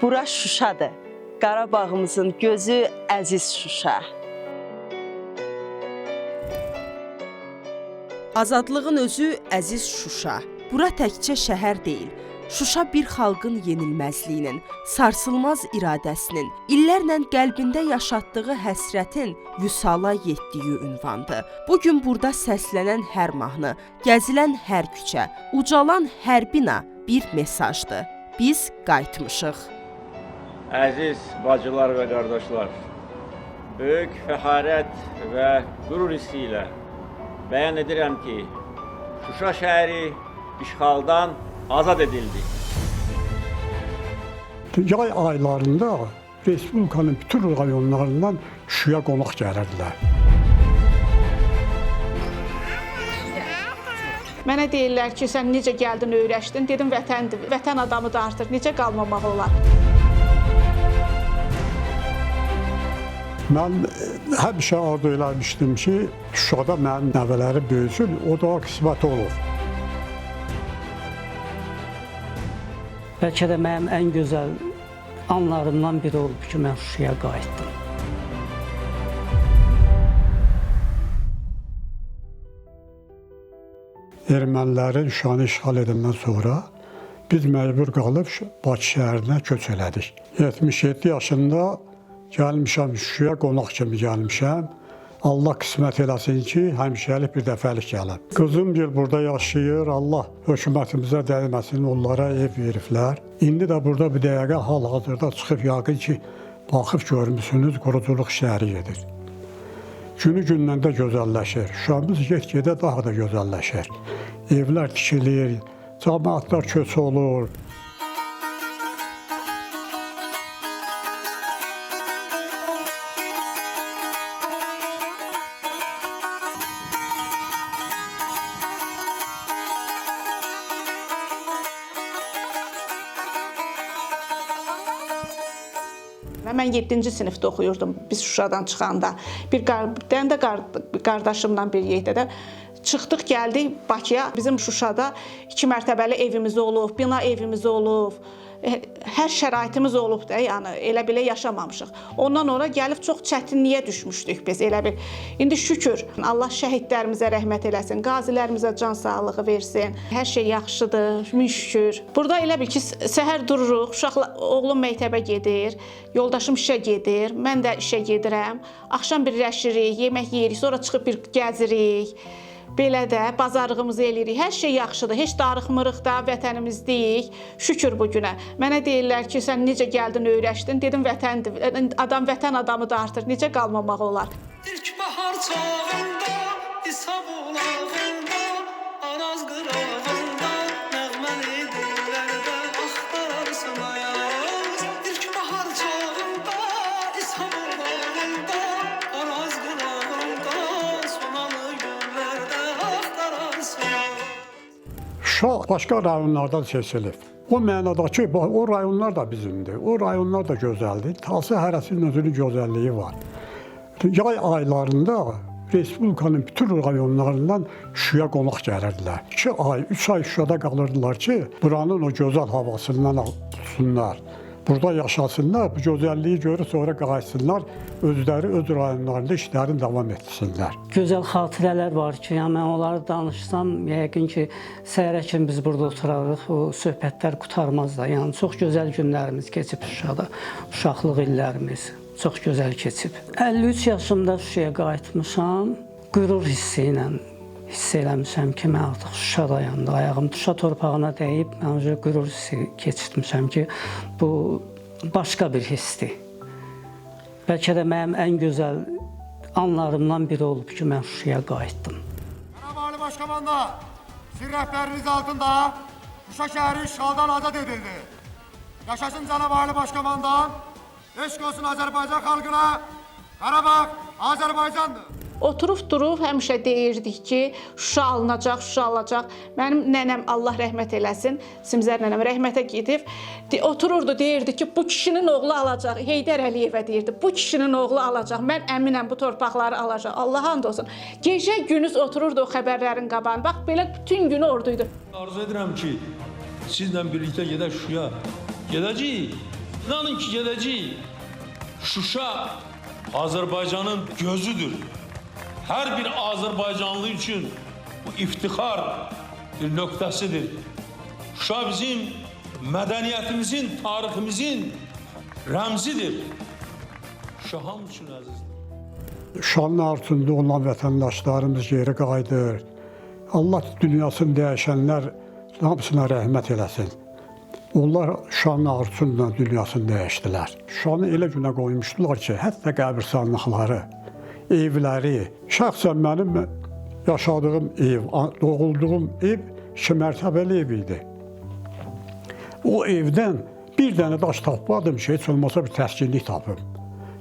Bura Şuşadır. Qarabağımızın gözü əziz Şuşa. Azadlığın özü əziz Şuşa. Bura təkcə şəhər deyil. Şuşa bir xalqın yenilməzliyinin, sarsılmaz iradəsinin, illərlə qəlbində yaşatdığı həsrətin vüsala yetdiyi ünvandır. Bu gün burada səslənən hər mahnı, gəzilən hər küçə, ucalan hər bina bir mesajdır. Biz qayıtmışıq. Əziz bacılar və qardaşlar, böyük fəxarət və qürur hissi ilə bəyan edirəm ki, Şuşa şəhəri işğaldan azad edildi. Yay aylarında respublikanın bütün rayonlarından Şuşaya qonaq gəlirdilər. Mənə deyirlər ki, sən necə gəldin, öyrəşdin? Dedim, vətəndir, vətən adamı da artıq necə qalmamaq olar? Mən həmişə arzu eləmişdim ki, Şuşada mənim nəvələrim böyüsün, o da qismət olur. Bəlkə də mənim ən gözəl anlarımdan biri olub ki, mən Şuşaya qayıtdım. Ermənilərin Şuşanı işğal edəndən sonra biz məcbur qalıb Bakı şəhərinə köç elədik. 77 yaşında gəlmişəm Şuşaya, qonaq kimi gəlmişəm. Allah qismət eləsin ki, həmişəlik bir dəfəlik gəlib. Qızım bir burada yaşayır, Allah hökumətimizə dəyməsin, onlara ev veriblər. İndi də burada bir dəqiqə hal-hazırda çıxıb yəqin ki, baxıb görmüsünüz, quruculuq işləri gedir. Günü gündən də gözəlləşir. Şuşamız get-gedə daha da gözəlləşir. Evlər tikilir, camaatlar köç olur. Mən 7-ci sinifdə oxuyurdum biz Şuşadan çıxanda. Bir dənə də qardaşımla bir yerdə də çıxdıq, gəldik Bakıya. Bizim Şuşada 2 mərtəbəli evimiz olub, bina evimiz olub. Hər şəraitimiz olub da, yəni elə belə yaşamamışıq. Ondan ora gəlib çox çətinliyə düşmüşdük biz elə bil. İndi şükür, Allah şəhidlərimizə rəhmət eləsin, qazilərimizə can sağlığı versin. Hər şey yaxşıdır, min şükür. Burada elə bil ki, səhər dururuq, uşaqlar, oğlum məktəbə gedir, yoldaşım işə gedir, mən də işə gedirəm. Axşam birləşirik, yemək yeyirik, sonra çıxıb bir gəzirik. Belə də bazarlığımızı eləyirik. Hər şey yaxşıdır. Heç darıxmırıq da, vətənimizdəyik. Şükür bu günə. Mənə deyirlər ki, sən necə gəldin, öyrəşdin? Dedim, vətəndir. Adam vətən adamı da artıq necə qalmamaq olar? İlk bahar çağında, İsa bulağında, Araz qırağında, nəğməni dillərdə axtararsan ayaz. İlk bahar çağında, İsa bulağında, Araz qırağında, sonalı güllərdə axtararsan ayaz. Şuşa başqa rayonlardan seçilib. O mənada ki, o rayonlar da bizimdir. O rayonlar da gözəldir. Tası hərəsinin özünün gözəlliyi var. Yay aylarında respublikanın bütün rayonlarından Şuşaya qonaq gəlirdilər. 2 ay, 3 ay Şuşada qalırdılar ki, buranın o gözəl havasından alsınlar. Burada yaşasınlar, bu gözəlliyi görüb sonra qayıtsınlar, özləri öz rayonlarında işlərini davam etsinlər. Gözəl xatirələr var ki, yəni mən onları danışsam, yəqin ki, səhərə kimi biz burada oturarıq, o söhbətlər qurtarmaz da. Yəni çox gözəl günlərimiz keçib Şuşada, uşaqlıq illərimiz çox gözəl keçib. 53 yaşımda Şuşaya qayıtmışam, qürur hissi ilə hiss eləmişəm ki, mən artıq Şuşadayam da, ayağım Şuşa torpağına dəyib, mən o qürur hissi keçirtmişəm ki, bu başqa bir hissdir. Bəlkə də mənim ən gözəl anlarımdan biri olub ki, mən Şuşaya qayıtdım. Cənab Ali Başkomandan, sizin rəhbəriniz altında Şuşa şəhəri işğaldan azad edildi. Yaşasın Cənab Ali Başkomandan, eşq olsun Azərbaycan xalqına, Qarabağ Azərbaycandır. Oturub durub həmişə deyirdik ki, Şuşa alınacaq, Şuşa alınacaq. Mənim nənəm Allah rəhmət eləsin, Simzər nənəm rəhmətə gedib, otururdu, deyirdi ki, bu kişinin oğlu alacaq. Heydər Əliyevə deyirdi, bu kişinin oğlu alacaq. Mən əminəm bu torpaqları alacaq. Allah and olsun. Gecə gündüz otururdu o xəbərlərin qabağında. Bax belə bütün günü orduydu. Arzu edirəm ki, sizlə birlikdə gedək Şuşaya. Gedəcəyik. İnanın ki gedəcəyik. Şuşa Azərbaycanın gözüdür. Hər bir Azərbaycanlı üçün bu iftixar bir nöqtəsidir. Şuşa bizim mədəniyyətimizin, tariximizin rəmzidir. Şuşa hamı üçün əzizdir. Şuşanın altında olan vətəndaşlarımız geri qayıdır. Allah dünyasını dəyişənlər hamısına rəhmət eləsin. Onlar Şuşanın arzusuyla dünyasını dəyişdilər. Şuşanı elə günə qoymuşdular ki, hətta qəbirstanlıqları, evləri, şəxsən mənim yaşadığım ev, doğulduğum ev 2 mərtəbəli ev idi. O evdən bir dənə daş tapmadım ki, heç olmasa bir təskinlik tapım.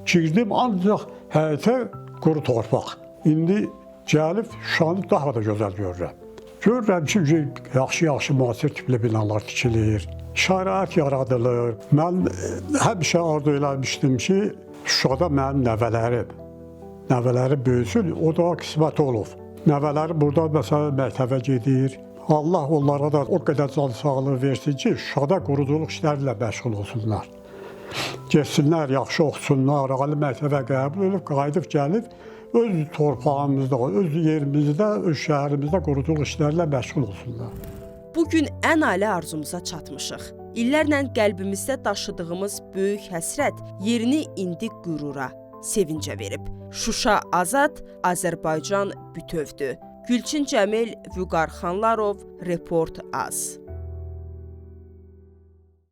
Girdim ancaq həyətə quru torpaq. İndi gəlib Şuşanı daha da gözəl görürəm. Görürəm ki, yaxşı-yaxşı müasir tipli binalar tikilir, şərait yaradılır. Mən həmişə arzu eləmişdim ki, Şuşada mənim nəvələrim böyüsün, o da qismət olub. Nəvələrim burada məsələn məktəbə gedir. Allah onlara da o qədər can sağlığı versin ki, Şuşada quruculuq işləri ilə məşğul olsunlar. Getsinlər, yaxşı oxusunlar, ali məktəbə qəbul olub, qayıdıb gəlib öz torpağımızda, öz yerimizdə, öz şəhərimizdə quruculuq işləri ilə məşğul olsunlar. Bu gün ən ali arzumuza çatmışıq. İllərlə qəlbimizdə daşıdığımız böyük həsrət yerini indi qürura, sevincə verib. Şuşa azad, Azərbaycan bütövdür. Gülçin Cəmil, Vüqar Xanlarov, Report Az.